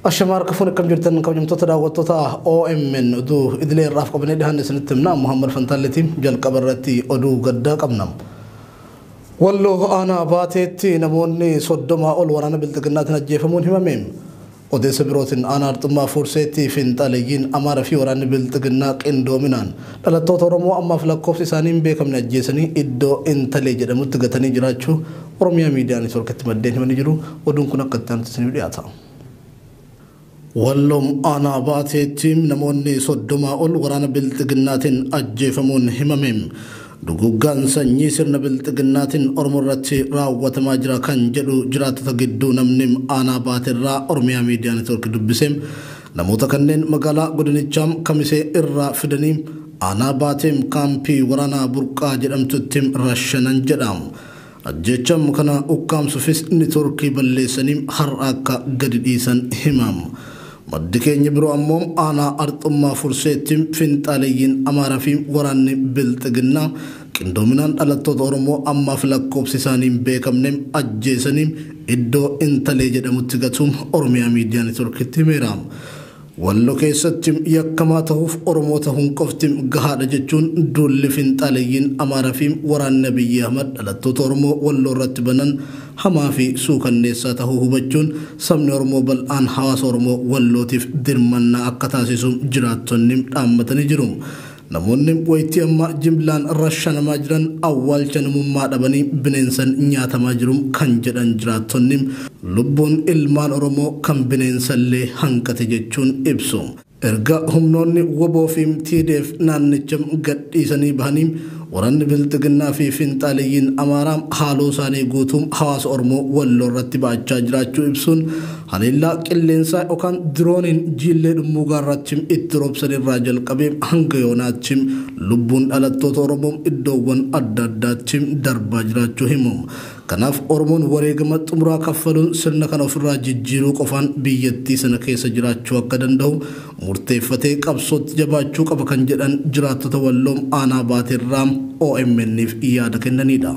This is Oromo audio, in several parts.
Ashamaa harka fuun akkam jirtan kabajamtoota daawwattoota OMN oduu idilee irraaf qabannee dhiyaanne isinitti himna. Muhammad Fantalleetiin jalqaba irratti oduu gaddaa qabna. Walloo aanaa baateetti namoonni 30 ol waraana bilxiginnaatiin ajjeefamuun himame. Odeessa birootiin aanaa Arxummaa Fuurseetti fiinxaleeyyiin Amaaraa fi waraanni bilxiginnaa qindoominaan dhalattoota Oromoo ammaaf lakkoofsi isaanii hin beekamne ajjeesanii iddoo Intalee jedhamutti gatanii jiraachuu Oromiyaa Miidiyaa Neetwoorkitti maddeen himanii jiru. Oduun kun akka itti aanutti isiniif dhiyaata. Walloom aanaa baateetti namoonni 30 ol waraana bilxiginnaatiin ajjeefamuun himame. Duguggaan sanyii sirna bilxiginnaatiin Oromoo irratti raawwatamaa jira kan jedhu jiraattota gidduu namni aanaa baateerraa Oromiyaa Miidiyaa Neetwoork dubbise. Namoota kanneen magaalaa godinichaa Kamisee irraa fidanii aanaa baateem kaampii waraanaa Burqaa jedhamtutti rashanan jedha. Ajjecham kana ukkaamsuufis neetwoorkii balleessanii har'a akka gadi dhiisan himam. Maddi keenya biroo ammoo aanaa Arxummaa Furseetti fiinxaleeyyiin Amaaraa fi waraanni bilxiginnaa qindoominaan dhalattoota Oromoo ammaaf lakkoofsi isaanii hin beekamne ajjeesanii iddoo Intalee jedhamutti gatuun Oromiyaa Miidiyaa Neetwoorkitti himeera. Walloo keessatti yakkamaa ta'uuf Oromoo ta'uun qofti gahaadha jechuun duulli fiinxaleeyyiin Amaaraa fi waraanni Abiyyi Ahmad dhalattoota Oromoo Walloo irratti banan hamaa fi suukanneessaa ta'uu hubachuun sabni Oromoo bal'aan hawaasa Oromoo Wallootiif dirmannaa akka taasisu jiraattonni dhaammatanii jiru. Namoonni wayitii ammaa jimlaan rashanamaa jiran awwaalcha namummaa dhabanii bineensan nyaatamaa jiru kan jedhan jiraattonni lubbuun ilmaan Oromoo kan bineensallee hanqate jechuun ibsu. Erga humnoonni WBO fi TDF naannicha gadhiisanii bahanii waraanni bilxiginnaa fi fiinxaleeyyiin Amaaraa haaloo isaanii guutuun hawaasa Oromoo Walloo irratti ba'achaa jiraachuu ibsuun haleellaa qilleensaa yookaan dirooniin jiillee dhummuugaa irratti itti roobsan irraa jalqabee hanga yoonaatti lubbuun dhalattoota Oromoo iddoowwan adda addaatti darbaa jiraachuu himu. Kanaaf Oromoon wareegama xumuraa kaffaluun sirna kana ofirraa jijjiiruu qofaan biyyattii sana keessa jiraachuu akka danda'u murteeffatee qabsootti jabaachuu qaba kan jedhan jiraattota Walloom aanaa baateerraa OMN'if yaada kennanidha.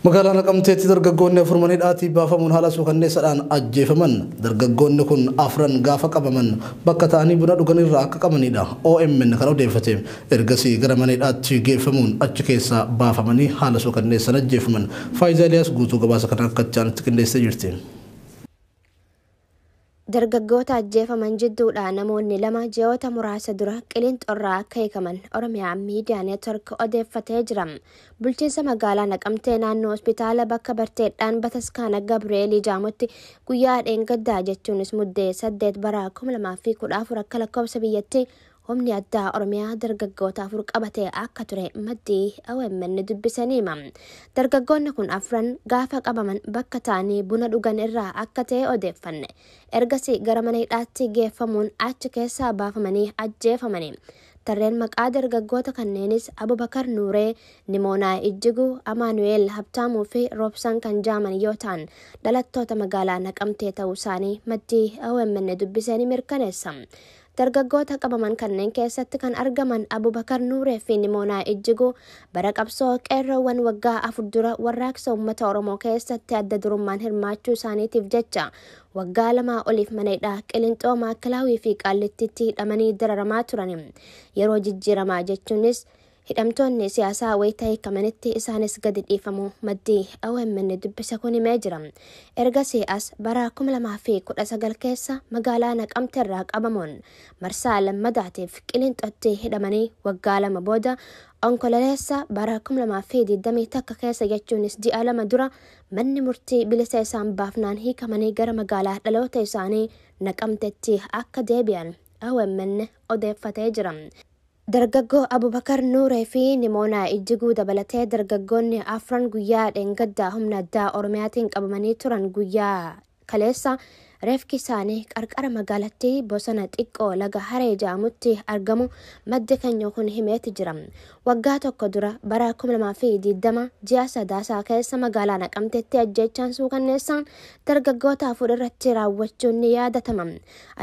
Magaalaa Naqamteetti dargaggoonni afur mana hidhaatii baafamuun haala suukanneessaadhaan ajjeefaman. Dargaggoonni kun afran gaafa qabaman bakka ta'anii buna dhugan irraa akka qabanidha. OMN kan odeeffate. Ergasii gara mana hidhaatti geeffamuun achi keessaa baafamanii haala suukanneessaan ajjeefaman. Faayidaa Eliyaas guutuu gabaasa kana akka itti aanutti qindeessee jirti. Dargaggoota ajjeefaman jidduudhaa namoonni lama ji'oota muraasa dura Qilinxoorraa akka hiikaman Oromiyaa Miidiyaa Neetwoork odeeffatee jira. Bulchiinsa magaalaa Naqamtee naannoo hospitaala bakka barteedhaan bataskaana Gabreelii Jaamutti guyyaa dheengaddaa jechuunis muddee 8 bara 2014 akka lakkoofsa biyyatti humni addaa Oromiyaa dargaggoota afur qabatee akka ture maddii OMN dubbisanii hima. Dargaggoonni kun afran gaafa qabaman bakka ta'anii buna dhugan irraa akka ta'e odeeffanne. Ergasii gara mana hidhaatti geeffamuun achi keessaa baafamanii ajjeefamani. Tarreen maqaa dargaggoota kanneenis Abubakar Nuuree, Nimoonaa Ijjiguu, Amaanu'eel Habtaamuu fi Roobsan kan jaaman yoo ta'an dhalattoota magaalaa Naqamtee ta'uu isaanii maddii OMN dubbisanii mirkaneessa. Dargaggoota qabaman kanneen keessatti kan argaman Abubakar Nuuree fi Nimoonaa Ijjiguu bara qabsoo qeerroowwan waggaa 4 dura warraaqsa uummata Oromoo keessatti adda durummaan hirmaachuu isaaniitiif jecha waggaa 2 oliif mana hidhaa Qilinxoo Maakalaawii fi Qaallittiitti hidhamanii dararamaa turan. Yeroo jijjiiramaa jechuunis hidhamtoonni siyaasaa wayita hiikamanitti isaanis gadi dhiifamuu maddii OMN dubbisa kun himee jira. Ergasii as bara 2019 keessa magaalaa Naqamte irraa qabamuun marsaa lammadaatiif Qilinxootti hidhamanii waggaa 2 booda Onkololeessa bara 2021 keessa jechuunis ji'a 2 dura manni murtii bilisa isaan baafnaan hiikamanii gara magaalaa dhaloota isaanii Naqamtetti akka deebi'an OMN odeeffatee jira. Dargaggoo Abubakar Nuuree fi Nimoonaa Ijjiguu dabalatee dargaggoonni afran guyyaa dheengaddaa humna addaa Oromiyaatiin qabamanii turan guyyaa kaleessa reefki isaanii qarqara magaalattii bosona xiqqoo laga Haree jedhamutti argamu maddi keenya kun himeeti jira. Waggaa tokko dura bara 2020 ji'a sadaasaa keessa magaalaa Naqamteetti ajjechaan suukanneessaan dargaggoota afur irratti raawwachuun ni yaadatama.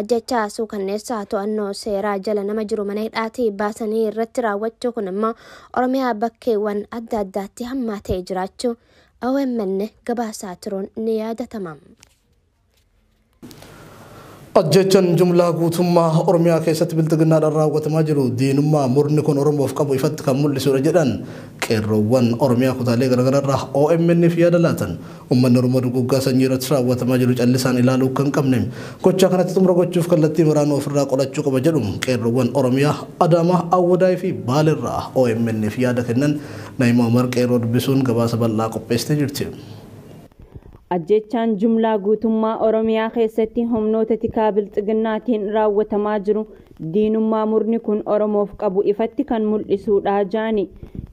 Ajjechaa suukanneessaa to'annoo seeraa jala nama jiru mana hidhaatii baasanii irratti raawwachuu kun immoo Oromiyaa bakkeewwan adda addaatti hammaatee jiraachuu OMN gabaasaa turuun ni yaadatama. Ajjechaan jumlaa guutummaa Oromiyaa keessatti bilxiginnaadhaan raawwatamaa jiru diinummaa murni kun Oromoof qabu ifatti kan mul'isudha jedhan qeerroowwan Oromiyaa kutaalee garaagaraa irraa OMN fi yaada laatan. Uummanni Oromoo duguuggaa sanyii irratti raawwatamaa jiru callisaan ilaaluu kan qabne gochaa kanatti xumura gochuuf kallattii waraana ofirraa qolachuu qaba jedhu qeerroowwan Oromiyaa Adaamaa, Awwadaay fi Baalirraa OMN fi yaada kennan. Naayimaa Umar qeerroo dubbisuun gabaasa bal'aa qopheessitee jirti. Ajjechaan jumlaa guutummaa Oromiyaa keessatti humnoota tikaa bilxiginnaatiin raawwatamaa jiru diinummaa murni kun Oromoof qabu ifatti kan mul'isuudha jaani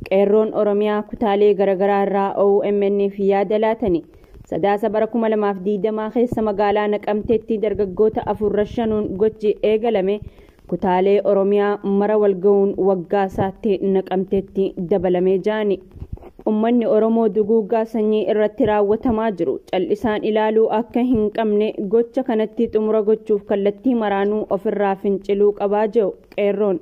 qeerroon Oromiyaa kutaalee garaagaraa irraa OMN fi yaada laatani. Sadaasa bara 2020 keessa magaalaa Naqamteetti dargaggoota 4 gochi eegalame kutaalee Oromiyaa mara walga'uun waggaa isaatti Naqamteetti dabalame jaani. Uummanni Oromoo duguuggaa sanyii irratti raawwatamaa jiru callisaan ilaaluu akka hin qabne gocha kanatti xumura gochuuf kallattii maraanuu ofirraa finciluu qabaa jiru qeerroon.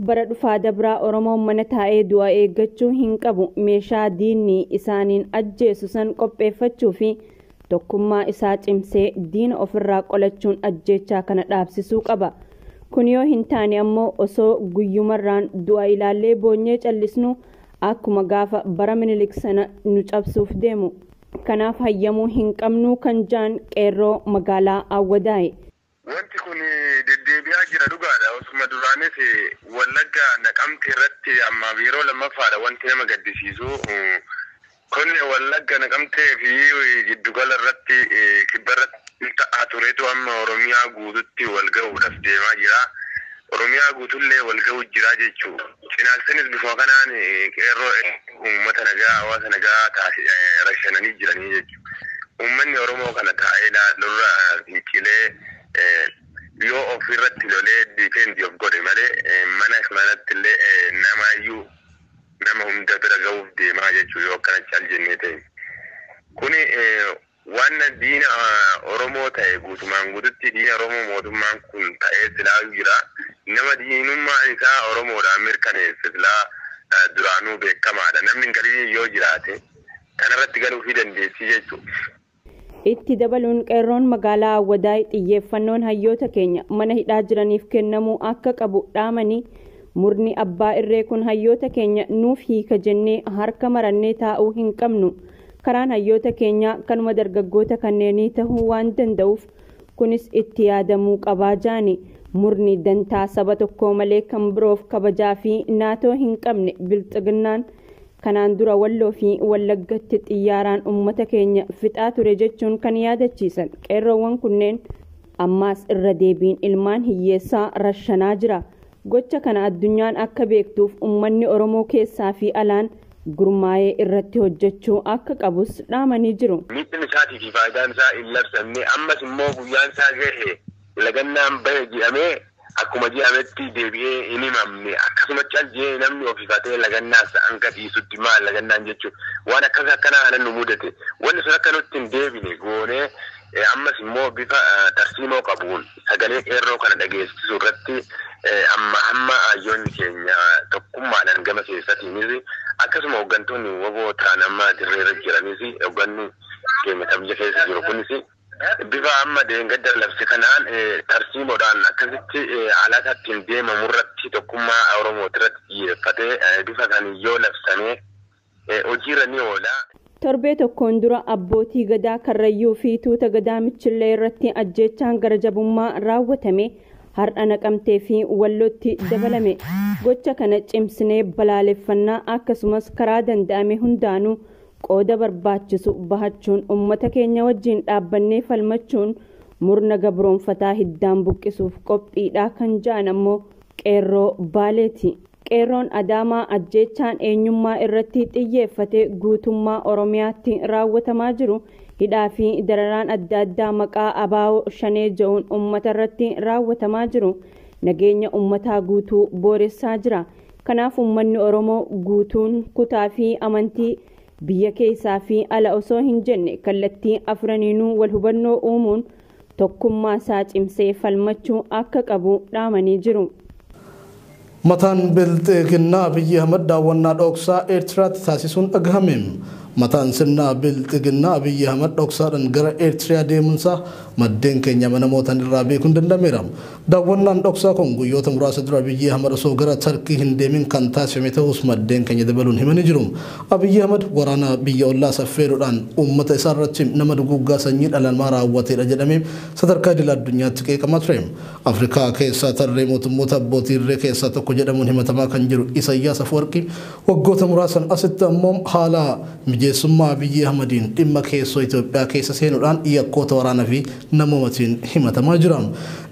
Bara dhufaa dabraa Oromoon mana taa'ee du'a eeggachuu hin qabu, meeshaa diinni isaaniin ajjeesu san qopheeffachuu fi tokkummaa isaa cimsee diina ofirraa qolachuun ajjeechaa kana dhaabsisuu qaba. Kun yoo hin taane ammoo osoo guyyumarraan du'a ilaallee boonyee callisnu akkuma gaafa bara Minilik sana nu cabsuuf deemu. Kanaaf hayyamuu hin qabnu kan jaan qeerroo magaalaa Awwadaay. Wanti kun deddeebi'aa jira dhugaadha. Osuma duraanis Wallagga Naqamte irratti amma yeroo lammaffaadha wanti nama gaddisiisu. Kun Wallagga Naqamtee fi giddugala irratti kibba irratti ta'aa turetu amma Oromiyaa guututti wal ga'uudhaaf deemaa jira. Oromiyaa guutullee wal ga'uu jira jechuudha. Cinaaksanis bifuma kanaan qeerroo uummata nagaa hawaasa nagaa rashananii jiranii jechuudha. Uummanni Oromoo kana taa'ee ilaalurra fincilee yoo ofirratti lolee difeendi of godhe malee mana manatti illee namaayyuu nama hunda bira ga'uuf deemaa jechuudha yoo akkana cal jennee ta'e. Kuni waan diina Oromoo ta'e guutumaan guututti diina Oromoo mootummaan kun ta'ee silaa jira. Nama diinummaa isaa Oromoodhaan mirkaneesse silaa duraanuu beekamaadha. Namni hin yoo jiraate kanarratti galuufii dandeessi jechuudha. Itti dabaluun qeerroon magaalaa Awwadaay xiyyeeffannoon hayyoota keenya mana hidhaa jiraniif kennamuu akka qabu dhaamanii murni abbaa irree kun hayyoota keenya nuuf hiika jennee harka marannee taa'uu hin qabnu. Karaan hayyoota keenyaa kanuma dargaggoota kanneenii ta'uu waan danda'uuf kunis itti yaadamuu qabaa jaani. Murni dantaa saba tokkoo malee kan biroof kabajaa fi naatoo hin qabne bilxiginnaan kanaan dura Walloo fi Wallaggatti xiyyaaraan uummata keenya fixaa ture jechuun kan yaadachiisan qeerroowwan kunneen ammaas irra deebiin ilmaan hiyyeessaa rashanaa jira. Gocha kana addunyaan akka beektuuf uummanni Oromoo keessaa fi alaan gurmaa'ee irratti hojjechuu akka qabus dhaamanii jiru. Miidhaan isaatii fi faayidaan isaa hin labsamne ammas immoo guyyaan isaa gahe lagannaan bahe jedhamee akkuma jedhametti deebi'ee hin himamne akkasuma cal jee namni ofiifatee lagannaas hanga dhiisutti maal lagannaan jechuun waan akkas akkanaa kana nu mudate wanni sun akka nutti hin deebine goonee ammas immoo bifa tarsiimoo qabuun sagalee qeerroo kana dhageessisuu irratti amma hamma hayyoonni keenya tokkummaadhaan gama keessatiinis akkasuma hooggantoonni waboo ta'an amma dirreerra jiranis hoogganni keenya kan biyya keessa jiru kunis bifa amma deengadda labse kanaan tarsiimoodhaan akkasitti alaasaa ittiin deemamu irratti tokkummaa Oromooti irratti xiyyeeffatee bifa kan yoo labsamee hojiirra ni oola. Torbee tokkoon dura abbootii gadaa Karrayyuu fi tuuta gadaa Michillee irratti ajjeechaan gara jabummaa raawwatame har'a Naqamtee fi Wallootti dabalame. Gocha kana cimsinee balaaleffannaa akkasumas karaa danda'ame hundaanuu qooda barbaachisu bahachuun uummata keenya wajjin dhaabbannee falmachuun murna gabroonfataa hiddaan buqqisuuf qophiidha kan ja'an ammoo qeerroo Baaleeti. Qeerroon Adaamaa ajjeechaan eenyummaa irratti xiyyeeffate guutummaa Oromiyaatti raawwatamaa jiru hidhaa fi dararaan adda addaa maqaa abaa'oo shanee ja'uun uummata irratti raawwatamaa jiru nageenya uummataa guutuu booressaa jira. Kanaaf uummanni Oromoo guutuun kutaa fi amantii biyya keessaa fi ala osoo hin jenne kallattii afraniinuu wal hubannoo uumuun tokkummaa isaa cimsee falmachuu akka qabu dhaamanii jiru. Mataan bilxiginnaa Abiyyi Ahmad daawwannaa dhoksaa Eertiraatti taasisuun dhagahame. Mataan sirna bilxiginnaa Abiyyi Ahmad dhoksaadhaan gara Eertiriyaa deemuunsaa maddeen keenya amanamootaan irraa beekuun danda'ameera. Daawwannaan dhoksaa kun guyyoota muraasa dura Abiyyi Ahmad osoo gara Tarkii hin deemin kan taasifame ta'us maddeen keenya dabaluun himanii jiru. Abiyyi Ahmad waraana biyya ollaa saffeeruudhaan uummata isaa irratti nama duguuggaa sanyii dhala namaa raawwatedha jedhamee sadarkaa idil addunyaatti qeeqamaa ture. Afrikaa keessaa tarree mootummoota abbootii irree keessaa tokko jedhamuun himatamaa kan jiru Isayyaas Afwerqii waggoota muraasan asitti ammoo haala mijeessummaa Abiyyi Ahmadiin dhimma keessoo Itoophiyaa keessa seenuudhaan yakkoota waraanaa fi namoomatiin himatamaa jira.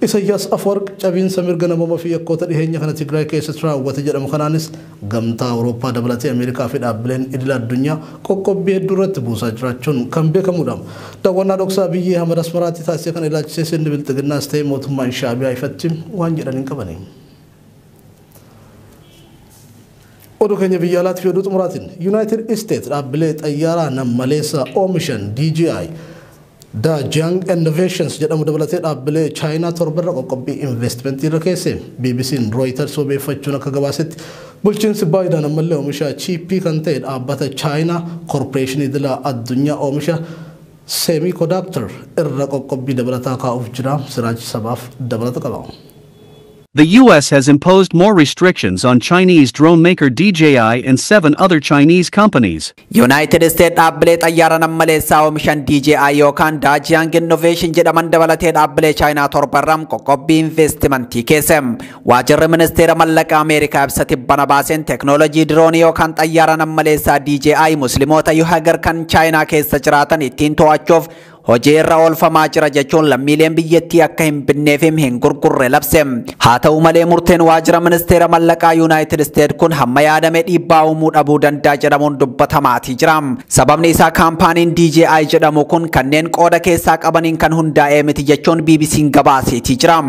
Isayyaas Afwerqi cabiinsa mirga namoomaa fi yakkoota dhiheenya kana Tigraay keessatti raawwate jedhamu kanaanis gamtaa Awurooppaa dabalatee Ameerikaa fi dhaabbileen idil addunyaa qoqqobbii hedduu irratti buusaa jiraachuun kan beekamudha. Daawwannaa dhoksaa Abiyyi Ahmad Asmaraatti taasise kan ilaalchisee sirni bilxiginnaas ta'e mootummaan Shaabiyaa ifatti waan jedhan hin qabani. Oduu keenya biyya alaatti fi oduu xumuraatiin United States dhaabbilee xayyaaraa nammaleessa oomishan DJI Dajiang Innovations jedhamu dabalatee dhaabbilee Chaayinaa torbarra qoqqobbii investimentii irra keesse. BBC'n Reuters wabeeffachuun akka gabaasetti bulchiinsi Baayiden ammallee oomisha chiippii kan ta'e dhaabbata Chaayinaa koorporeeshinii idila addunyaa oomisha semiconductor irra qoqqobbii dabalataa kaa'uuf jira. Siraaj sabaaf dabalata qaba. The U.S. has imposed more restrictions on Chinese drone maker DJI and 7 other Chinese companies. United States dhaabbilee xayyaara nammaleessaa oomishan DJI yookaan Dajiang Innovation jedhaman dabalatee dhaabbilee Chaayinaa torbarraa qoqqobbii investimentii keesse. Waajjirri ministeera mallaqa Ameerikaa ibsa tibbana baaseen teeknooloojii diroonii yookaan xayyaara nammaleessaa DJI musliimoota Yuhagar kan Chaayinaa keessa jiraatan ittiin to'achuuf hojii irra oolfamaa jira jechuun lammiileen biyyattii akka hin binneef hin gurgurre labse. Haa ta'u malee murteen waajjira ministeera mallaqaa United States kun hamma yaadame dhiibbaa uumuu dhabuu danda'a jedhamuun dubbatamaatii jira. Sababni isaa kaampaaniin DJI jedhamu kun kanneen qooda keessaa qabaniin kan hundaa'e miti jechuun BBC'n gabaaseetii jira.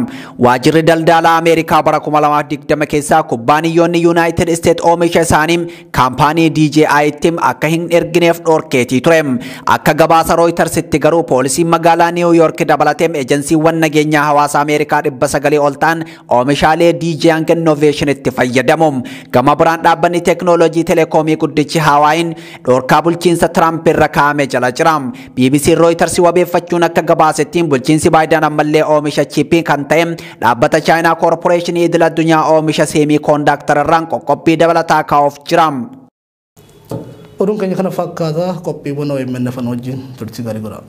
Waajjirri daldalaa Ameerikaa bara 2020 keessaa kubbaaniyyoonni United States oomisha isaanii kaampaanii DJI-tti akka hin ergineef dhorkeetii ture. Akka gabaasa Reutersitti garuu poolisiin magaalaa New York dabalatee ejensiiwwan nageenyaa hawaasa Ameerikaa 900 ol ta'an oomishaalee DJI Innovation itti fayyadamu. Gama biraan dhaabbanni teeknooloojii telekoomii guddichi Hawaayin dhorkaa bulchiinsa Tiraamp irra kaa'ame jala jira. BBC Reuters wabeeffachuun akka gabaasettiin bulchiinsi Baayiden ammallee oomisha chiippii kan ta'e dhaabbata Chaayinaa Koorporeeshinii idil addunyaa oomisha seemii koondaaktar irraan qoqqobbii dabalataa kaa'uuf jira. Oduun keenya kana fakkaataa qophiiwwan OMN afaan wajjin turtii gaarii godhaa.